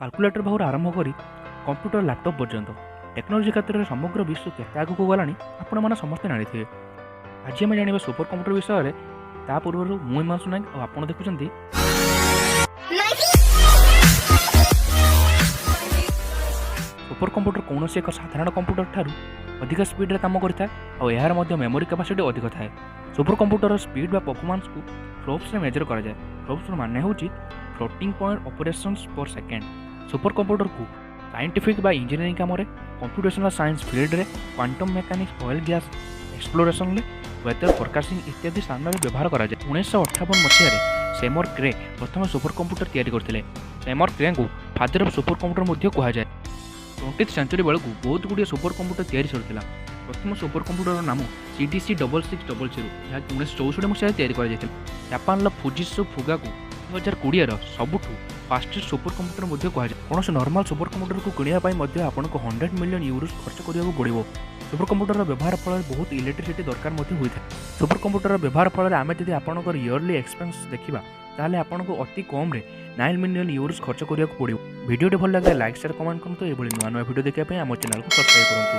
Calculator ପାଖରୁ ଆରମ୍ଭ କରି କମ୍ପ୍ୟୁଟର, ଲ୍ୟାପଟପ୍ ପର୍ଯ୍ୟନ୍ତ ଟେକ୍ନୋଲୋଜି କ୍ଷେତ୍ରରେ ସମଗ୍ର ବିଶ୍ୱ କେତେ ଆଗକୁ ଗଲାଣି, ଆପଣମାନେ ସମସ୍ତେ ଜାଣିଥିବେ। ଆଜି ଆମେ ଜାଣିବା ସୁପର କମ୍ପ୍ୟୁଟର ବିଷୟରେ। ତା ପୂର୍ବରୁ ମୁଁ ହିମାଂଶୁ ନାୟକ ଆଉ ଆପଣ ଦେଖୁଛନ୍ତି। ସୁପର କମ୍ପ୍ୟୁଟର କୌଣସି ଏକ ସାଧାରଣ କମ୍ପ୍ୟୁଟର ଠାରୁ ଅଧିକ ସ୍ପିଡ଼ରେ କାମ କରିଥାଏ ଆଉ ଏହାର ମଧ୍ୟ ମେମୋରି କାପାସିଟି ଅଧିକ ଥାଏ। ସୁପର କମ୍ପ୍ୟୁଟରର ସ୍ପିଡ଼ ବା ପରଫର୍ମାନ୍ସକୁ ଫ୍ଲୋପ୍ସରେ ମେଜର କରାଯାଏ। ଫ୍ଲୋପ୍ସର ମାନେ ହେଉଛି floating point operations per second। Super କମ୍ପ୍ୟୁଟରକୁ scientific ବା ଇଞ୍ଜିନିୟରିଂ କାମରେ, କମ୍ପ୍ୟୁଟେସନାଲ ସାଇନ୍ସ ଫିଲ୍ଡରେ, କ୍ୱାଣ୍ଟମ୍ ମେକାନିକ୍ସ, ଅଏଲ୍ ଗ୍ୟାସ୍ ଏକ୍ସପ୍ଲୋରେସନରେ, ୱେଦର ଫୋରକାଷ୍ଟିଂ ଇତ୍ୟାଦି ସ୍ଥାନରେ ବ୍ୟବହାର କରାଯାଏ। 1958 ମସିହାରେ ସେମର କ୍ରେ ପ୍ରଥମେ ସୁପର କମ୍ପ୍ୟୁଟର ତିଆରି କରିଥିଲେ। ସେମର କ୍ରେଙ୍କୁ ଫାଦର ଅଫ୍ ସୁପର କମ୍ପ୍ୟୁଟର ମଧ୍ୟ କୁହାଯାଏ। 20th century ବେଳକୁ ବହୁତ ଗୁଡ଼ିଏ ସୁପର କମ୍ପ୍ୟୁଟର ତିଆରି ସରିଥିଲା। ପ୍ରଥମ ସୁପର କମ୍ପ୍ୟୁଟରର ନାମ CDC 6600, ଯାହାକି 1964 ମସିହାରେ ତିଆରି କରାଯାଇଥିଲା। ଜାପାନର ଫୁଜିସୁ ଫୁଗାକୁ 2020ର ସବୁଠୁ ଫାଷ୍ଟେଷ୍ଟ ସୁପର କମ୍ପ୍ୟୁଟର ମଧ୍ୟ କୁହାଯାଏ। କୌଣସି ନର୍ମାଲ ସୁପର କମ୍ପ୍ୟୁଟରକୁ କିଣିବା ପାଇଁ ମଧ୍ୟ ଆପଣଙ୍କୁ 100 ମିଲିୟନ ୟୁରୋସ୍ ଖର୍ଚ୍ଚ କରିବାକୁ ପଡ଼ିବ। ସୁପର କମ୍ପ୍ୟୁଟରର ବ୍ୟବହାର ଫଳରେ ବହୁତ ଇଲେକ୍ଟ୍ରିସିଟି ଦରକାର ମଧ୍ୟ ହୋଇଥାଏ। ସୁପର କମ୍ପ୍ୟୁଟରର ବ୍ୟବହାର ଫଳରେ ଆମେ ଯଦି ଆପଣଙ୍କର ଇୟରଲି ଏକ୍ସପେନ୍ସ ଦେଖିବା, ତାହେଲେ ଆପଣଙ୍କୁ ଅତି କମ୍ରେ 9 ମିଲିୟନ ୟୁରୋସ୍ ଖର୍ଚ୍ଚ କରିବାକୁ ପଡ଼ିବ। ଭିଡ଼ିଓଟି ଭଲ ଲାଗିଲେ ଲାଇକ୍, ସେୟାର, କମେଣ୍ଟ କରନ୍ତୁ। ଏଭଳି ନୂଆ ନୂଆ ଭିଡ଼ିଓ ଦେଖିବା ପାଇଁ ଆମ ଚ୍ୟାନେଲକୁ ସବସ୍କ୍ରାଇବ୍ କରନ୍ତୁ।